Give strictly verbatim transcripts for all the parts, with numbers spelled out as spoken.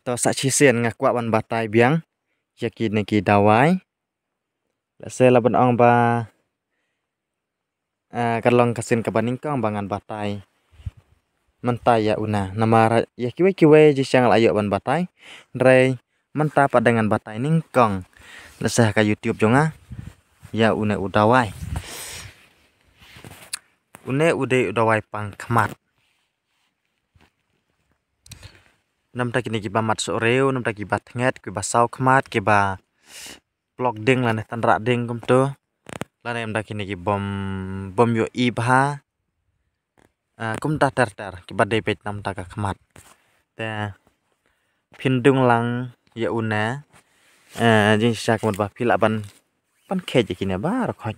To sa shisien nga kwah ban batai biang ïa kine ki dawai. Lehse lah ban ong ba, eh, ka long ka sien kaba nyngkong ba ngan batai mynta ïa une. Namar ïa kiwei kiwei jingshisha nga la ïoh ban batai, hynrei mynta pat de ngan batai nyngkong, lehse ha ka YouTube jong nga, ïa une u dawai. Une u dei u dawai pang khmat. Namta kine kiba mat sohrew, namta kiba thnget, kiba saw khmat, kiba plok ding lane tynrah ding kumto. Lane namta kine ki bym, bym ïohi bha. Ah, kumta ter ter, kiba dei beit namta ka khmat. Te phin dung lang ïa une, eh, jingshisha ka mut ba phi lah ban, ban kheit ïa kine baroh khoit.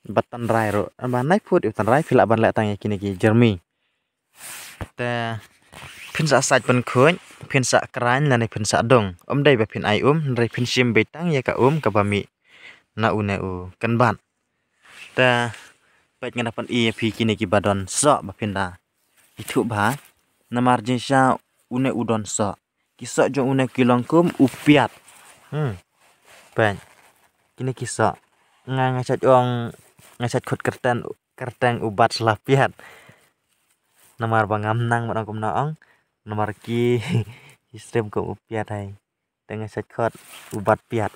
Ba tynrai ruh, ba nai phut ïa u tynrai phi lah ban leh tang ïa kine ki jermi. Te phin sa sait pynkhuid, phin sa krain lane phin sa dung. Ym dei ba phin ai um, hynrei phin shim beit tang ïa ka um kaba mih na une u kynbat. Te peit nga da pyni ïa phi kine kiba don soh ba phin da ithuh bha. Namar jingshisha une u don soh. Ki soh jong une ki long kum u piat. Hmm. Peit. Kine ki soh. Nga, nga sait ong, nga sait khot kyrteng, kyrteng u bat sla piat. Namar ba ngam nang ban ong kumno ong. Namar ki, ki stream kum u piat hai. Te nga sait khot u bat piat.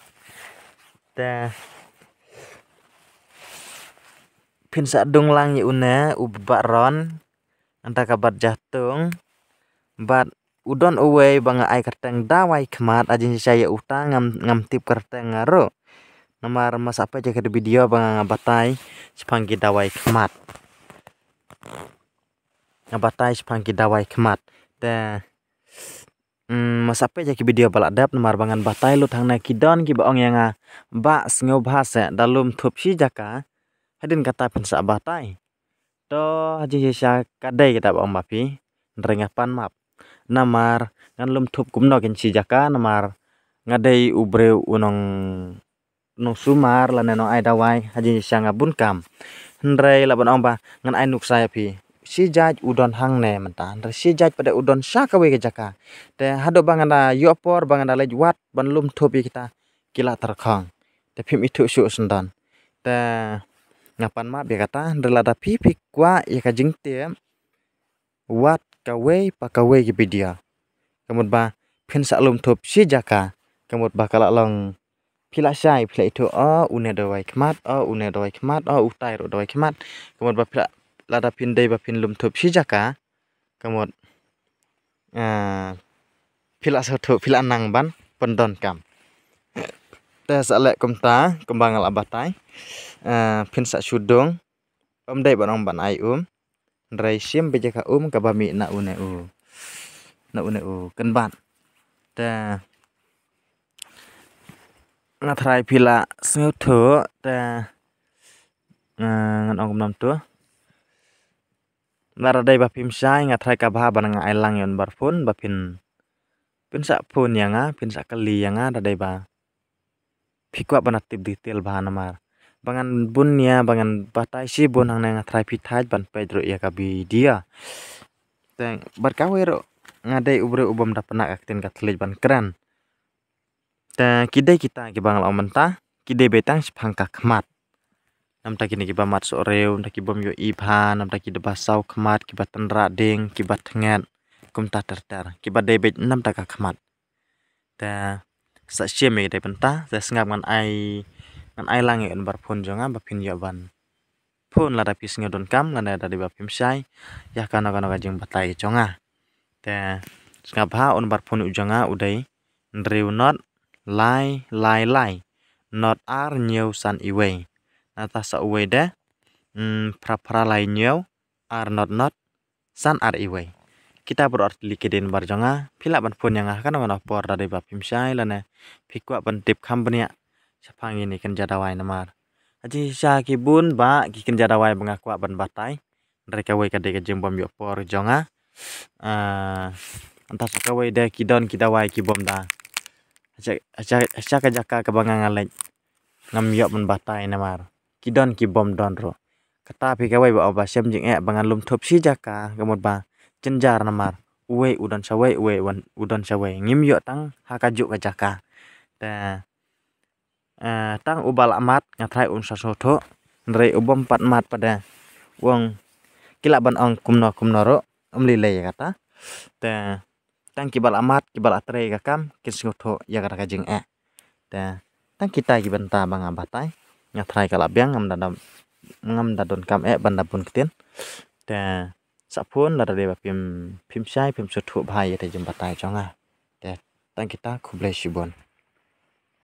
Te phin sa dung lang ïa une u bat ron. Nangta ka bat jatung. Bad u don uwei ba nga ai kyrteng dawai khmat, ha jingshisha ïa uta ngam, ngam tip kyrteng nga ruh. Namar ma sa peit ïa ka video ba nga, nga batai shaphang ki dawai khmat. Nga batai shaphang ki dawai khmat. Te, mm, ma sa peit ïa ki video ba la dep, namar ba ngan batai lut hangne, ki don kiba ong ïa nga, Bah, sngewbha seh da lum thup shi jaka. Hadien kata phin sa batai. To, ha jingshisha ka dei kata ba ong ma phi, hynrei nga pan map. Namar ngan lum thup kumno kin shi jaka, namar nga dei u briew u nong, nong sumar lane nong ai dawai, ha jingshisha nga bun kam. Hynrei lah ban ong ba ngan ai nuksa ïa phi. Shi jait u don hangne mynta, hynrei shi jait pat de u don sha kawei ka jaka. Te haduh ba ngan da ïoh por, ba ngan da leit wad ban lum thup ïa kita, ki la tyrkhong. Te phim ithuh shuh shen don. Te nga pan map ïa kata, hynrei lada phi, phi kwah ïa ka jingtip, wad kawei pa kawei ki video. Ka mut ba phin sa lum thup shi jaka. Ka mut ba ka la long, phi la shai, phi la ithuh, o, une dawai khmat, o, une dawai khmat, o, utai ruh dawai khmat. Ka mut ba phi la, lada phin dei ba phin lum thup shi jaka. Ka mut, eh, phi la sngewthuh, phi la nang ban pyndonkam. Te sa leh kumta, kumba nga la batai. Eh, phin sa shu dung. Ym dei ban ong ban ai um. Hynrei shim beit ïa ka um kaba mih na une u, na une u kynbat. Te nga tharai phi la sngewthuh, te, eh, ngan ong kumno to. Lada dei ba phim shai, nga tharai ka bha ba nga ai lang ïa u number phone ba phin, phin sa phone ïa nga, phin sa kylli ïa nga, da dei ba phi kwah ban tip detail bha namar ba ngan bun ïa, ba ngan batai shibun hangne, nga tharai phi thait ban peit ruh ïa ka video. Te bad kawei ruh, nga dei u briew u bym da pynah ka ktien ka thylliej ban kren. Te ki dei kita kiba nga la ong mynta, ki dei beit tang shaphang ka khmat. Namta kine kiba mat sohrew, namta ki bym ïohi bha, namta kiba saw khmat, kiba tynrah ding, kiba thnget, kumta ter ter. Kiba dei beit namta ka khmat. Te sa shim ïa ki dei bynta, te sngap ngan ai, ngan ai lang ïa u number phone jong nga ba phin ïoh ban phone lada phi sngewdonkam, lada dei ba phim shai ïa kano kano ka jingbatai jong nga. Te sngap bha, u number phone u jong nga u dei hynriew not lai lai lai not ar hynñiew san iwei. Nangta sa uwei de, mm, phra phra lai hynñiew ar not not san ar iwei. Kita baroh ar tylli ki dei number jong nga, phi lah ban phone ïa nga ha kano kano por da dei ba phim shai lane phi kwah ban tip kham bniah shaphang ïa kine ki kynja dawai namar ha jingshisha ki bun bah ki kynja dawai ba nga kwah ban batai. Hynrei kawei ka dei ka jingbym ïoh por jong nga. Ah, nangta sa kawei de ki don ki dawai ki bym da, ha sha, ha sha, ha sha ka jaka kaba nga nga leit ngam ïoh ban batai namar ki don ki bym don ruh. Kata phi kawei ba, ba shem jingeh ba ngan lum thup shi jaka, ka mut ba jynjar namar uwei u don shawei, uwei u don shawei. Ngim ïoh tang ha kajuh ka jaka. Te, eh, tang uba la mad nga tharai un sa sngewthuh. Hynrei u bym pat mad pat de, u ong ki lah ban ong kumno kumno ruh, ym lei lei ïa kata. Te tang kiba la mad, kiba la trei ka kam, kin sngewthuh ïa kata ka jingeh. Te tang kita ki bynta ba nga batai. Nga tharai ka la biang, ngam da, ngam da donkam eh ban da bun ktien. Te sa phone lada dei ba phim, phim shai, phim sngewthuh bha ïa ka jingbatai jong nga. Te tang kita, khublei shibun.